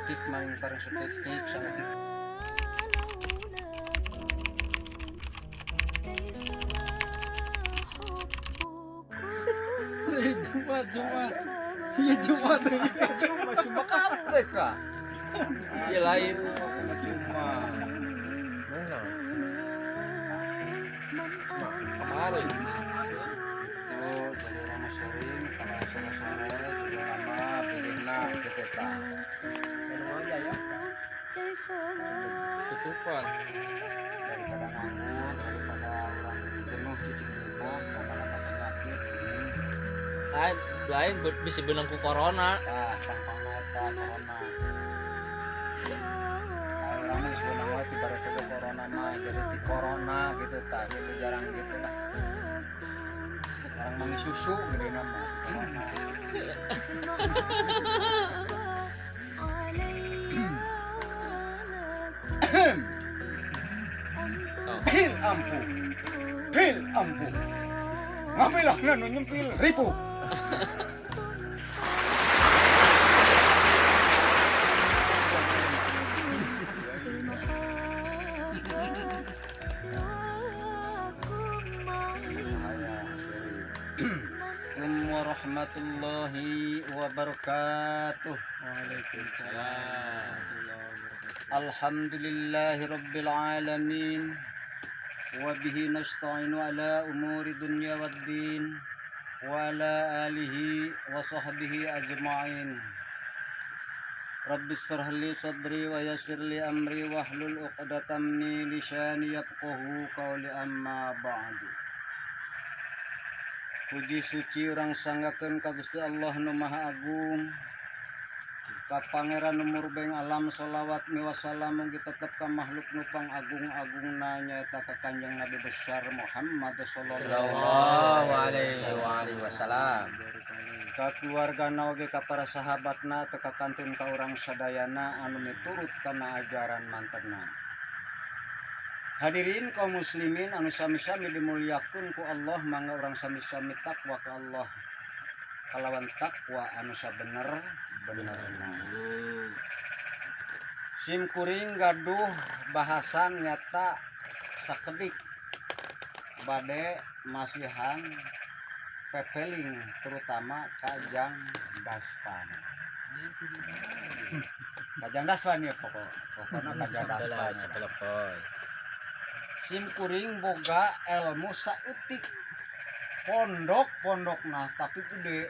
Saeutik maning bareng saeutik saeutik. Jumat, Jumat. Iya, Jumat. Cuma cuma kabeh ka. Iya, lain. Cuma. Mana? Kemarin. Tuh, jadi urang mah sering kalau sore-sore jadi lama pilihna gitu tah. Minum aja ya. Tutupan. Daripada nganggur, daripada urang jenuh cicing di imah, tambah penyakit ini. Lain, lain bisa benang ku corona. Tah, pang-pangna eta corona. Nah, urang mah geus beunang wae ti bareto ge corona mah, jadi ti corona gitu tah, gitu jarang gitu lah. Orang mangi susu gede nama corona. Oh. Pil ampuh, pil ampuh. Ngapilah nu nyempil ripuh. Assalamualaikum warahmatullahi wabarakatuh. Waalaikumsalam. Alhamdulillahi rabbil alamin. Wa bihi nasta'inu ala umuri dunya waddin wa ala alihi wa sahbihi ajma'in. Rabbi shrah li sadri wa yassir li amri wahlul 'uqdatam min lisani yafqahu qawli, amma ba'du. Puji suci urang sanggakeun ka Gusti Allah nu Maha Agung, ka Pangeran nu murbeng alam. Sholawat miwasalam mugi tetep ka makhluk nu pangagung-agungna, nyaeta ka Kanjeng Nabi besar Muhammad sallallahu alaihi wasallam. Ka keluargana oge ka para sahabatna teu kakantun ka urang sadayana anu miturut kana ajaran mantenna. Hadirin kaum muslimin anu sami-sami dimuliakeun ku Allah, mangga urang sami-sami takwa ka Allah kalawan takwa anu sabener benerna. Sim kuring gaduh bahasan nyata sakedik bade masihan pepeling, terutama kajang daspan. Kajang daspan ya, pokok pokoknya kajang daspan. Telepon. Sim kuring boga ilmu saeutik, pondok pondok, nah, tapi gede.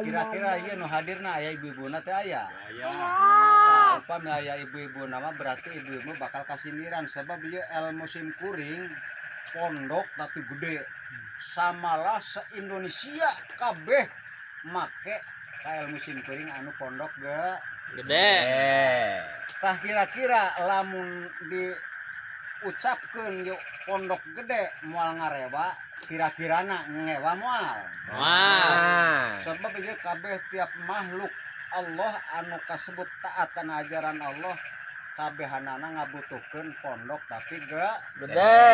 Kira-kira ieu nu hadirna aya ibu-ibuna teh? Aya? Nah, upami aya ibu-ibu nama berarti ibu-ibu bakal kasindiran, sebab ieu ilmu sim kuring pondok tapi gede, samalah se Indonesia kabeh make ka ilmu sim kuring anu pondok ge Gede. Eh. Tah, kira-kira lamun diucapkeun yuk pondok gede moal ngarewa, kira-kirana ngewa moal? Wah. Ah. Sebab ieu kabeh tiap makhluk Allah anu kasebut taat kana ajaran Allah, kabehanana ngabutuhkeun pondok tapi ge Gede.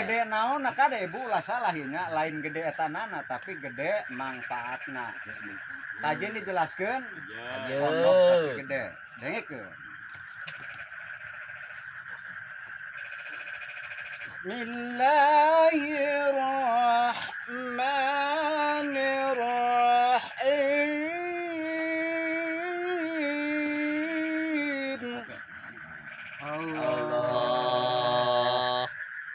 Gede naon? Nah, kade ibu, ulah salah ieu nya, lain gede etanana tapi gede mangfaatna. Kajian dijelaskeun pondok tapi gede, dengekeun. Bismillahirrahmanirrahim. Allah.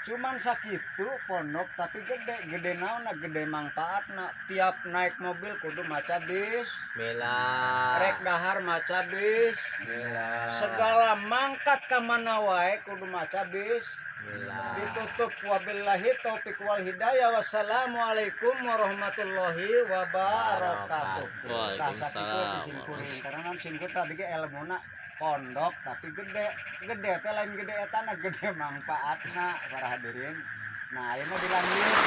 Cuman sakitu pondok tapi gede. Gede naon? Gede manfaatna. Tiap naik mobil kudu maca bis. Bismillah. Rek dahar maca bis. Bismillah. Segala mangkat ka mana wae kudu maca bis. Bismillah. Ditutup wabillahi taufik wal hidayah, wassalamualaikum warahmatullahi wabarakatuh. Tah, sakitu Waalaikumsalam. disimpurin karena nam simpul tadi ge elmuna pondok tapi gede. Gede teh lain gede etana, gede manfaatna, para hadirin. Nah, ini dilanjut.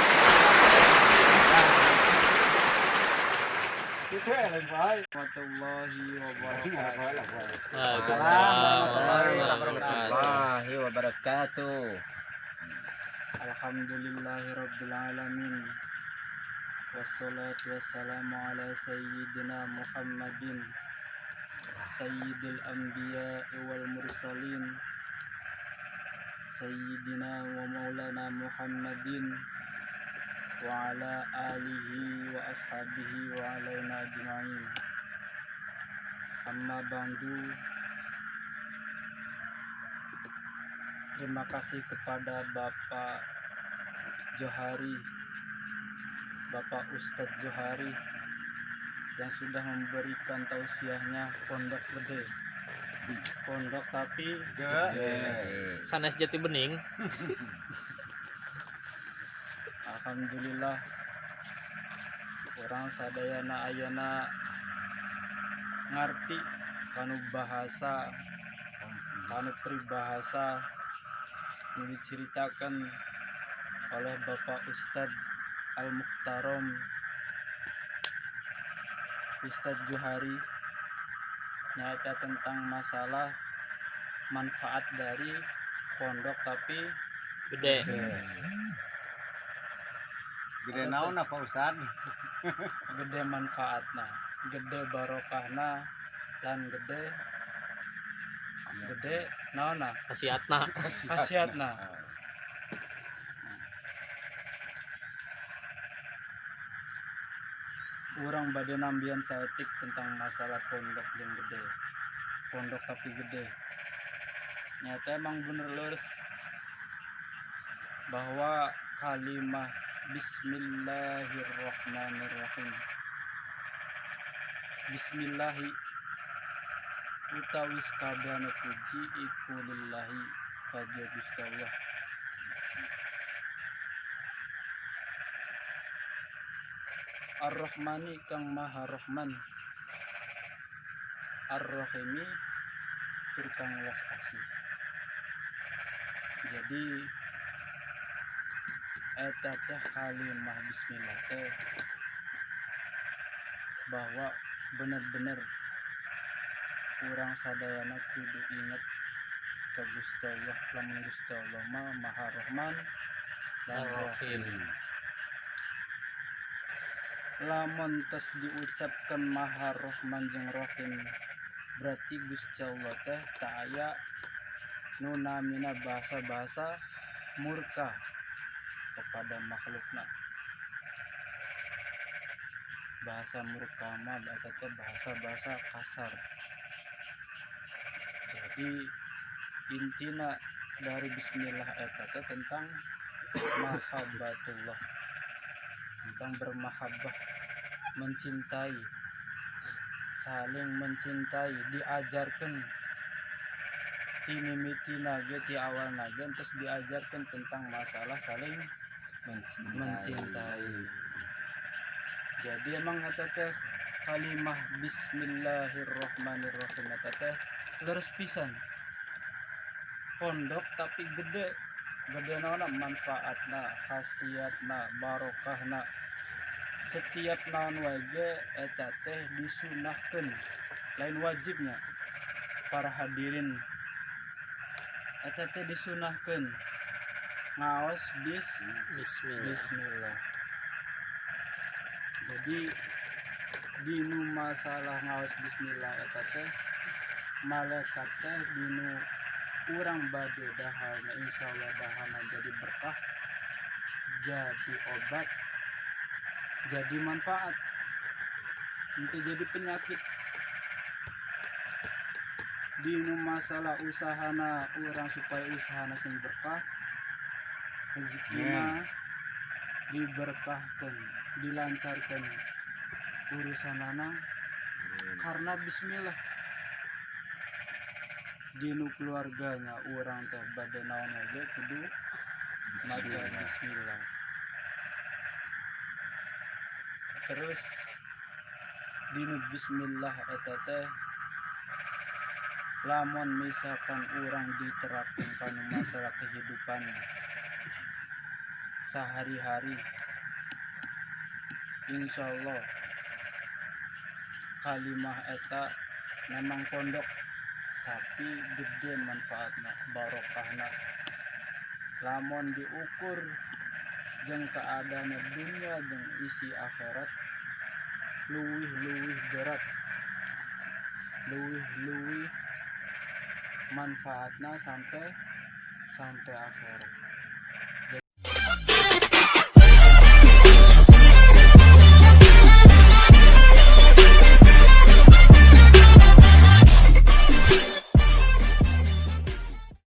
Itu ya lain bae. Warahmatullahi wabarakatuh. Waalaikumsalam warahmatullahi wabarakatuh. Warahmatullahi wabarakatuh. Alhamdulillahirabbil alamin. Wassalatu wassalamu ala sayyidina Muhammadin. Sayyidil anbiya wal mursalin, sayyidina wa maulana Muhammadin wa ala alihi wa ashabihi wa alaina ajma'in. Amma ba'du. Terima kasih kepada Bapak Johari, Bapak Ustadz Johari yang sudah memberikan tausiahnya pondok gede. Pondok tapi Gede. Sanes Jati Bening. Alhamdulillah, urang sadayana ayana ngarti kanu bahasa, kanu peribahasa yang diceritakan oleh Bapak Ustadz Al-Mukhtarom Ustadz Johari, nyata tentang masalah manfaat dari pondok tapi gede. Gede naon apa, Ustad? Gede manfaatna, gede barokahna, lan gede gede naonna? Khasiatna. Khasiatna. Urang bade nambihan saeutik tentang masalah pondok yang gede, pondok tapi gede. Nyata emang bener lurus bahwa kalimah Bismillahirrahmanirrahim, Bismillahi utawi sakabehane puji iku lillahi kadya Gusti Allah. Ar-Rahmani kang Maha Rahman, Ar-Rahimi tur kang welas asih. Jadi eta teh kalimah bismillah teh bahwa bener-bener urang sadayana kudu inget ke Gusti Allah, lamun Gusti Allah mah Maha Rahman lan Rahim. Lamun tos diucapkan Maha Rahman jeung Rahim, berarti Gusti Allah teh tak aya nu namina bahasa-bahasa murka kepada makhlukna. Bahasa murka mah eta teh bahasa-bahasa kasar. Jadi intina dari bismillah eta teh tentang mahabbatullah, tentang bermahabbah, mencintai, saling mencintai. Diajarkan ti mimitina ge, ti awalna ge terus diajarkan tentang masalah saling mencintai. Jadi emang eta teh kalimah bismillahirrahmanirrahim eta teh leres pisan. Pondok tapi gede, gede naonna? Manfaatna, khasiatna, barokahna. Setiap naon wae ge eta teh disunahkeun, lain wajibnya. Para hadirin, eta teh disunahkeun ngaos bis Bismillah. Bismillah. Jadi dinu masalah ngaos bismillah eta teh malaikat teh dinu urang bade daharna, insyaallah daharna jadi berkah, jadi obat, jadi manfaat untuk jadi penyakit. Dinu masalah usahana urang, supaya usahana sing berkah, rezekina diberkahkan, dilancarkan urusanana karena bismillah. Dinu keluarganya urang teh bade naon aja kudu maca bismillah. Terus dinu bismillah eta teh lamun misalkan urang diterapkan kana masalah kehidupan sehari-hari, insya Allah kalimah eta memang pondok tapi gede manfaatna, barokahna. Lamun diukur jeung keadaan dunia jeung isi akhirat, luwih-luwih berat. Leuwih-leuwih manfaatna sampai sampai akhirat.